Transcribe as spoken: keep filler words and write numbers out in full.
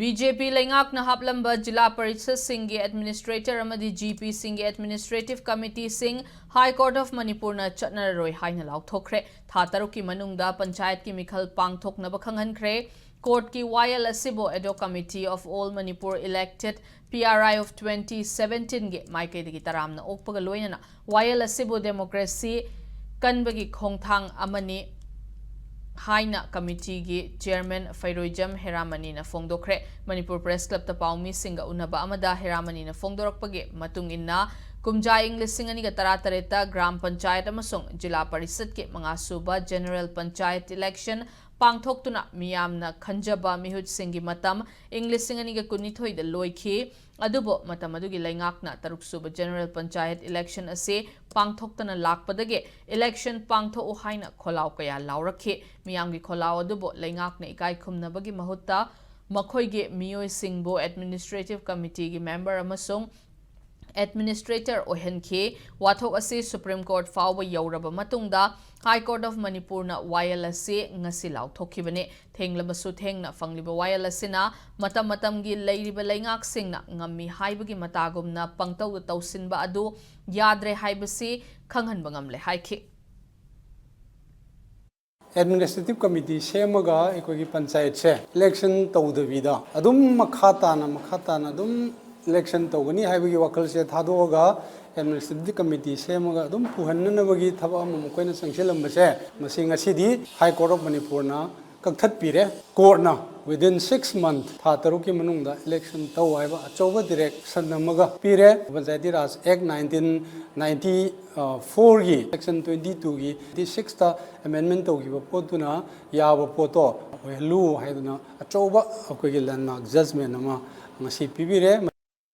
B J P ꯂꯩꯉꯥꯛꯅ ꯍꯥꯞꯂꯝꯕ ꯖꯤꯂꯥ ꯄꯔꯤꯁꯠꯁꯤꯡꯒꯤ ꯑꯦꯗꯃꯤꯅꯤꯁꯇ꯭ꯔꯦꯇꯔ ꯑꯃꯗꯤ ꯖꯤ ꯄꯤꯁꯤꯡꯒꯤ ꯑꯦꯗꯃꯤꯅꯤꯁꯇ꯭ꯔꯦꯇꯤꯚ ꯀꯃꯤꯇꯤꯁꯤꯡ ꯍꯥꯏ ꯀꯣꯔꯠ ꯑꯣꯐ ꯃꯅꯤꯄꯨꯔꯅ ꯆꯠꯅꯔꯔꯣꯏ ꯍꯥꯏꯅ ꯂꯥꯎꯊꯣꯛꯈ꯭ꯔꯦ꯫ ꯊꯥ ꯇꯔꯨꯛꯀꯤ ꯃꯅꯨꯡꯗ ꯄꯟꯆꯥꯌꯠꯀꯤ ꯃꯤꯈꯜ ꯄꯥꯡꯊꯣꯛꯅꯕ ꯈꯪꯍꯟꯈ꯭ꯔꯦ꯫ ꯀꯣꯔꯠꯀꯤ ꯋꯥꯌꯦꯜ ꯑꯁꯤꯕꯨ Ad Hoc Committee of All Manipur Elected P R I of twenty seventeenꯒꯤ ꯃꯥꯏꯀꯩꯗꯒꯤ ꯇꯔꯥꯝꯅ ꯑꯣꯛꯄꯒ ꯂꯣꯏꯅꯅ ꯋꯥꯌꯦꯜ ꯑꯁꯤꯕꯨ ꯗꯦꯃꯣꯀ꯭ꯔꯦꯁꯤ ꯀꯟꯕꯒꯤ ꯈꯣꯡꯊꯥꯡ ꯑꯃꯅꯤ ꯍꯥꯏꯅ ꯀꯃꯤꯇꯤꯒꯤ ꯆꯤꯌꯔꯃꯦꯟ ꯐꯩꯔꯣꯏꯖꯝ ꯍꯦꯔꯥꯃꯅꯤꯅ ꯐꯣꯡꯗꯣꯛꯈ꯭ꯔꯦ꯫ ꯃꯅꯤꯄꯨꯔ ꯄ꯭ꯔꯦꯁ ꯀ꯭ꯂꯕꯇ ꯄꯥꯎꯃꯤꯁꯤꯡꯒ ꯎꯅꯕ ꯑꯃꯗ ꯍꯦꯔꯥꯃꯅꯤꯅ ꯐꯣꯡꯗꯣꯔꯛꯄꯒꯤ ꯃꯇꯨꯡ ꯏꯟꯅ, ꯀꯨꯝꯖꯥ ꯏꯪ ꯂꯤꯁꯤꯡ ꯑꯅꯤꯒ ꯇꯔꯥꯇꯔꯦꯠꯇ ꯒ꯭ꯔꯥꯝ ꯄꯟꯆꯥꯌꯠ ꯑꯃꯁꯨꯡ ꯖꯤꯂꯥ ꯄꯔꯤꯁꯠꯀꯤ ꯃꯉꯥꯁꯨꯕ ꯖꯦꯅꯔꯦꯜ ꯄꯟꯆꯥꯌꯠ ꯏꯂꯦꯛꯁꯟ ꯄꯥꯡꯊꯣꯛꯇꯨꯅ ꯃꯤꯌꯥꯝꯅ ꯈꯟꯖꯕ ꯃꯤꯍꯨꯠꯁꯤꯡꯒꯤ ꯃꯇꯝ ꯏꯪ ꯂꯤꯁꯤꯡ ꯑꯅꯤꯒ ꯀꯨꯟꯅꯤꯊꯣꯏꯗ ꯂꯣꯏꯈꯤ꯫ ꯑꯗꯨꯕꯨ ꯃꯇꯝ ꯑꯗꯨꯒꯤ ꯂꯩꯉꯥꯛꯅ ꯇꯔꯨꯛꯁꯨꯕ ꯖꯦꯅꯔꯦꯜ ꯄꯟꯆꯥꯌꯠ ꯏꯂꯦꯛꯁꯟ ꯑꯁꯤ ꯄꯥꯡꯊꯣꯛꯇꯅ ꯂꯥꯛꯄꯗꯒꯤ ꯏꯂꯦꯛꯁꯟ ꯄꯥꯡꯊꯣꯛꯎ ꯍꯥꯏꯅ ꯈꯣꯜꯂꯥꯎ ꯀꯌꯥ ꯂꯥꯎꯔꯛꯈꯤ꯫ ꯃꯤꯌꯥꯝꯒꯤ ꯈꯣꯜꯂꯥꯎ ꯑꯗꯨꯕꯨ ꯂꯩꯉꯥꯛꯅ ꯏꯀꯥꯏ ꯈꯨꯝꯅꯕꯒꯤ ꯃꯍꯨꯠꯇ ꯃꯈꯣꯏꯒꯤ ꯃꯤꯑꯣꯏꯁꯤꯡꯕꯨ ꯑꯦꯗꯃꯤꯅꯤꯁꯇ꯭ꯔꯦꯇꯤꯚ ꯀꯃꯤꯇꯤꯒꯤ ꯃꯦꯝꯕꯔ ꯑꯃꯁꯨꯡ ꯑꯦꯗꯃꯤꯅꯤꯁꯇ꯭ꯔꯦꯇꯔ ꯑꯣꯏꯍꯟꯈꯤ꯫ ꯋꯥꯊꯣꯛ ꯑꯁꯤ ꯁꯨꯄ꯭ꯔꯤꯝ ꯀꯣꯔꯠ ꯐꯥꯎꯕ ꯌꯧꯔꯕ ꯃꯇꯨꯡꯗ ꯍꯥꯏ ꯀꯣꯔꯠ ꯑꯣꯐ ꯃꯅꯤꯄꯨꯔꯅ ꯋꯥꯌꯦꯜ ꯑꯁꯤ ꯉꯁꯤ ꯂꯥꯎꯊꯣꯛꯈꯤꯕꯅꯤ꯫ ꯊꯦꯡꯂꯕꯁꯨ ꯊꯦꯡꯅ ꯐꯪꯂꯤꯕ ꯋꯥꯌꯦꯜ ꯑꯁꯤꯅ ꯃꯇꯝ ꯃꯇꯝꯒꯤ ꯂꯩꯔꯤꯕ ꯂꯩꯉꯥꯛꯁꯤꯡꯅ ꯉꯝꯃꯤ ꯍꯥꯏꯕꯒꯤ ꯃꯇꯥꯒꯨꯝꯅ ꯄꯪꯇꯧꯗ ꯇꯧꯁꯤꯟꯕ ꯑꯗꯨ ꯌꯥꯗ꯭ꯔꯦ ꯍꯥꯏꯕꯁꯤ ꯈꯪꯍꯟꯕ ꯉꯝꯂꯦ ꯍꯥꯏꯈꯤ꯫ ꯑꯦꯗꯃꯤꯅꯤꯁꯇ꯭ꯔꯦꯇꯤꯚ ꯀꯃꯤꯇꯤ ꯁꯦꯝꯃꯒ ꯑꯩꯈꯣꯏꯒꯤ ꯄꯟꯆꯥꯌꯠꯁꯦ ꯏꯂꯦꯛꯁꯟ ꯇꯧꯗꯕꯤꯗ ꯑꯗꯨꯝ ꯃꯈꯥ ꯇꯥꯅ ꯃꯈꯥ ꯇꯥꯅ ꯑꯗꯨꯝ ꯏꯂꯦꯛꯁꯟ ꯇꯧꯒꯅꯤ ꯍꯥꯏꯕꯒꯤ ꯋꯥꯈꯜꯁꯦ ꯊꯥꯗꯣꯛꯑꯒ ꯑꯦꯗꯃꯤꯅꯤꯁꯇ꯭ꯔꯦꯇꯤꯚ ꯀꯃꯤꯇꯤ ꯁꯦꯝꯃꯒ ꯑꯗꯨꯝ ꯄꯨꯍꯟꯅꯅꯕꯒꯤ ꯊꯕꯛ ꯑꯃ ꯃꯈꯣꯏꯅ ꯆꯪꯁꯤꯜꯂꯝꯕꯁꯦ, ꯃꯁꯤ ꯉꯁꯤꯗꯤ ꯍꯥꯏ ꯀꯣꯔꯠ ꯑꯣꯐ ꯃꯅꯤꯄꯨꯔꯅ ꯀꯛꯊꯠꯄꯤꯔꯦ꯫ ꯀꯣꯔꯠꯅ within six month, ꯊꯥ ꯇꯔꯨꯛꯀꯤ ꯃꯅꯨꯡꯗ ꯏꯂꯦꯛꯁꯟ ꯇꯧ ꯍꯥꯏꯕ ꯑꯆꯧꯕ ꯗꯤꯔꯦꯛꯁꯟ ꯑꯃꯒ ꯄꯤꯔꯦ꯫ ꯄꯟꯆꯥꯌꯇꯤ ꯔꯥꯖ ꯑꯦꯛ ꯅꯥꯏꯟꯇꯤꯟ ꯅꯥꯏꯟꯇꯤ ꯐꯣꯔꯒꯤ ꯁꯦꯛꯁꯟ ꯇ꯭ꯋꯦꯟꯇꯤ ꯇꯨꯒꯤ ꯇ꯭ꯋꯦꯟꯇꯤ ꯁꯤꯛꯁꯇ ꯑꯦꯃꯦꯟꯃꯦꯟ ꯇꯧꯈꯤꯕ ꯄꯣꯠꯇꯨꯅ ꯌꯥꯕ ꯄꯣꯠꯇꯣ ꯑꯣꯏꯍꯜꯂꯨ ꯍꯥꯏꯗꯨꯅ ꯑꯆꯧꯕ ꯑꯩꯈꯣꯏꯒꯤ ꯂꯦꯟꯃꯥꯔꯛ ꯖꯖꯃꯦꯟ ꯑꯃ ꯉꯁꯤ ꯄꯤꯕꯤꯔꯦ꯫